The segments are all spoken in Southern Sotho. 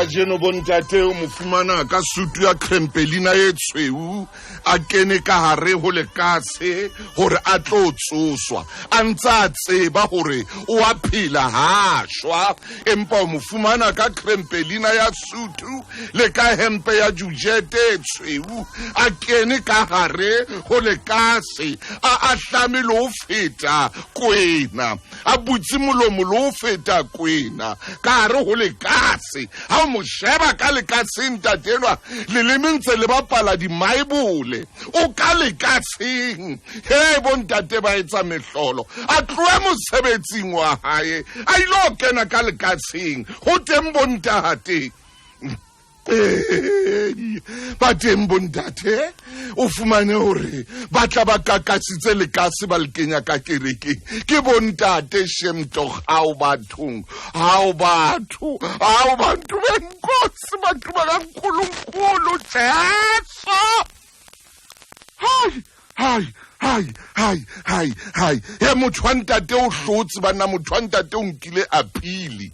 Kajeno bontate o mo fumana ka sutu ya crempelina e tshweu, a kene ka hare ho lekase hore a tlo tsoswa, a ntse a tseba hore o a phela ha shwa, empa o mo fumana ka crempelina ya sutu le ka hempe ya jujete e tshweu, a kene ka hare ho lekase, a ahlame le ho feta kwena, a butse molomo le ho feta kwena ka hare ho lekase. Ha o mo sheba ka lekaseng, ntate enwa, leleme ntse le bapala dimaebole, o ka lekaseng. He bontate ba etsa mehlolo, a tlohe mosebetsing wa hae a ile o kena ka lekaseng. Ho teng bontate, ba teng bontate, o fumane hore ba tla ba kakasitse lekase ba le kenya ka kerekeng. Ke bontate shemtog. Ao bathong, ao batho, ao bantu benkosi, batho ba kankulunkulu Jesu. Hai hai hai hai hai hai, he motho wa ntate o hlotse banna, motho wa ntate o nkile apili.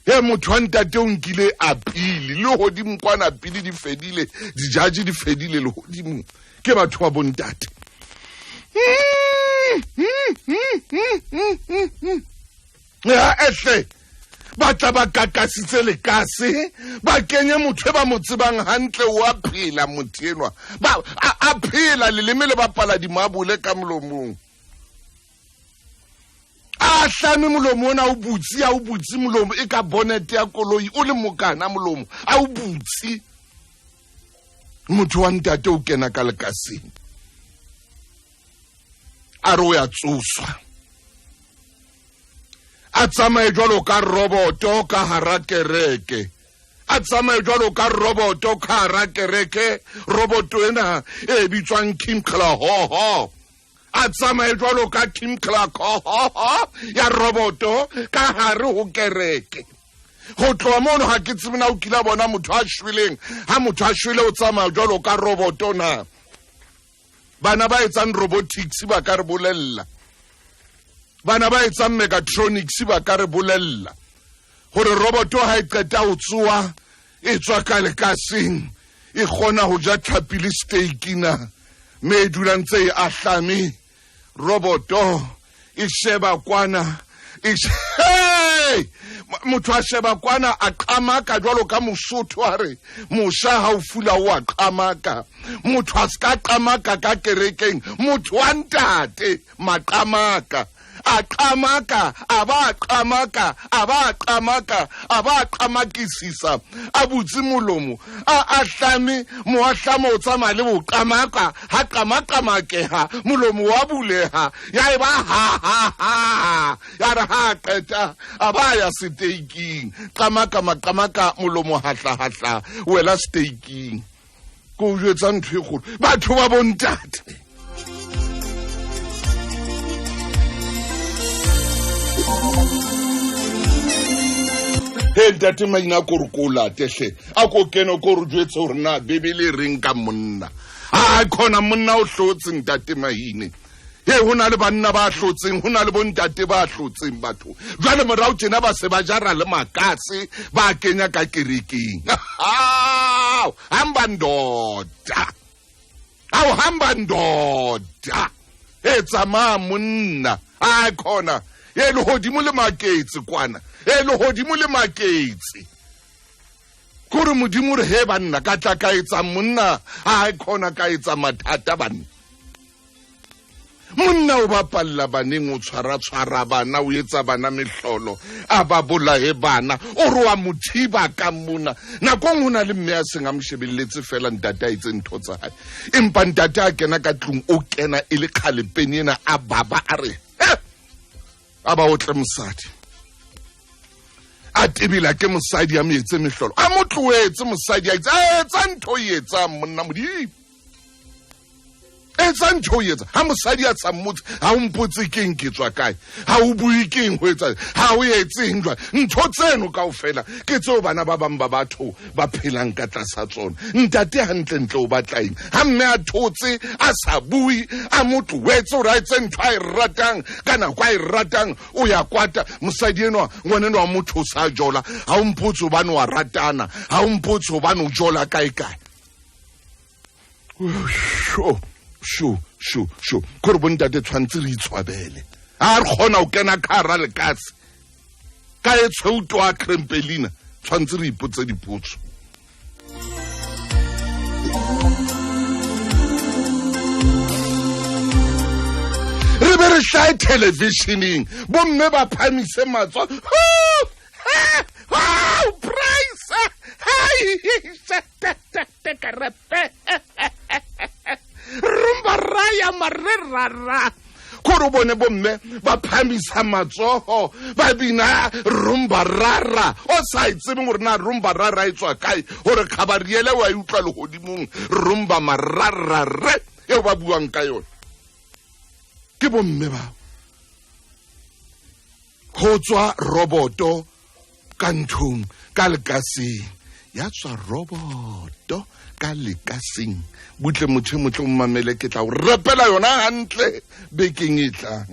He motho wa ntate o nkile apili le godimo kwana, pele di fedile, dijaji di fedile lehodimong. Ke batho ba bontate ya ehle, ba tla ba kakasitse lekase, ba kenye motho e ba mo tsebang hantle o a phela, motho enwa ba a phela, leleme le bapala dimabole ka molomong, a hlame molomo ona o butse, a o butse molomo e ka bonete ya koloi, o le mokana molomo a o butse. Motho wa ntate o kena ka lekaseng, a re o ya tsoswa, a tsamaye jwalo ka roboto ka hara kereke, a tsamaye jwalo ka roboto ka hara kereke, roboto ena e bitswang Kim Klahoho, a tsamaye jwalo ka Kim Klahoho ya roboto ka hare ho kereke. Go tloha mono ga ke tsebe na o kile bona motho a shweleng. Ha motho a shwele o tsamaya jwalo ka roboto na? Bana ba etsang robotics ba ka re bolella, bana ba etsang mechatronics ba ka re bolella gore roboto ha e qeta ho tsoa e tswa ka lekaseng e kgona ho ja tlhapi le steak na, mme e dula ntse e ahlame roboto, e sheba kwana, e motho a sheba kwana, a qamaka jwalo ka Mosotho a re mosha ha o fula o a qamaka. Motho a se ka qamaka ka kerekeng, motho wa ntate maqamaka, a qamaka, a ba qamaka, a ba qamaka, a ba qamakisisa, a butse molomo, a ahlame, moahlamo o tsamaya le boqamaka, ha qamaqamakeha molomo wa buleha, ya e ba ha ha ha, ya re ha qeta a ba ya seteiking, qamaka maqamaka molomo hahla hahla wela seteiking. Ko o jwetsa ntho e kgolo, batho ba bontate. He ntate Maina, ko re ko late hle, a ko kene ko re jwetse hore na Bebele e reng ka monna. A khona monna o hlotse, ntate Mahine. He ho na le banna ba hlotseng, ho na le bontate ba hlotseng. Batho jwale morao tjena ba se ba jara le makase ba kenya ka kerekeng. Hamba ndoda, awu hamba ndoda, e tsamaya monna. A khona e lehodimo le maketse kwana, e lehodimo le maketse kore Modimo re he banna ka tla ka etsa monna, a khona ka etsa mathata banna. Monna o bapalla baneng, o tshwara-tshwara bana, o etsa bana mehlolo, a ba bolae bana, o re wa mo thiba ka mona. Nakong ho na le mme a seng a mo shebelletse fela ntate a etse ntho tsa hae, empa ntate a kena ka tlung, o kena e le kgalepeni ena, a baba a re a ba otle mosadi, a tebela ke mosadi a mo etse mehlolo, a mo tlohetse mosadi a itse a etsa ntho e etsang monna Modimo. Etsa ntho o etsa ha mosadi a sa mmotse, ha o mpotse keng ke tswa kae, ha o bue keng ho etsa, ha o etseng jwang. Ntho tseno kaofela ke tseo bana ba bang ba batho ba phelang ka tlasa tsona. Ntate hantlentle o batla eng ha mme a thotse, a sa bue, a mo tlohetse hore a etse ntho a e ratang ka nako a e ratang, o ya kwata. Mosadi enwa, ngwanenwa wa motho o sa jola, ha o mpotse hobane wa ratana, ha o mpotse hobane o jola kae kae. Sho sho sho sho kore bontate tshwanetse re itshwabele ha re kgona ho kena ka hara lekase ka e tshweu toa crempelina, tshwanetse re ipotse dipotso. Re be re hlae televisioneng, bomme ba phamise matswa, price rumba raya marerara, kore o bone bomme ba phamisa matsogo ba bina rumba rara, o sa e tsebeng gore na rumba rara e tswa kae, gore kgabariele wa e utlwa legodimong, rumba mararare eo ba buang ka yone ke bomme bao. Go tswa roboto ka nthong ka lekaseng, ya tswa roboto ka lekaseng. Butle motho e motle o mmamele, ke tla o repela yona hantle bekeng e tlang.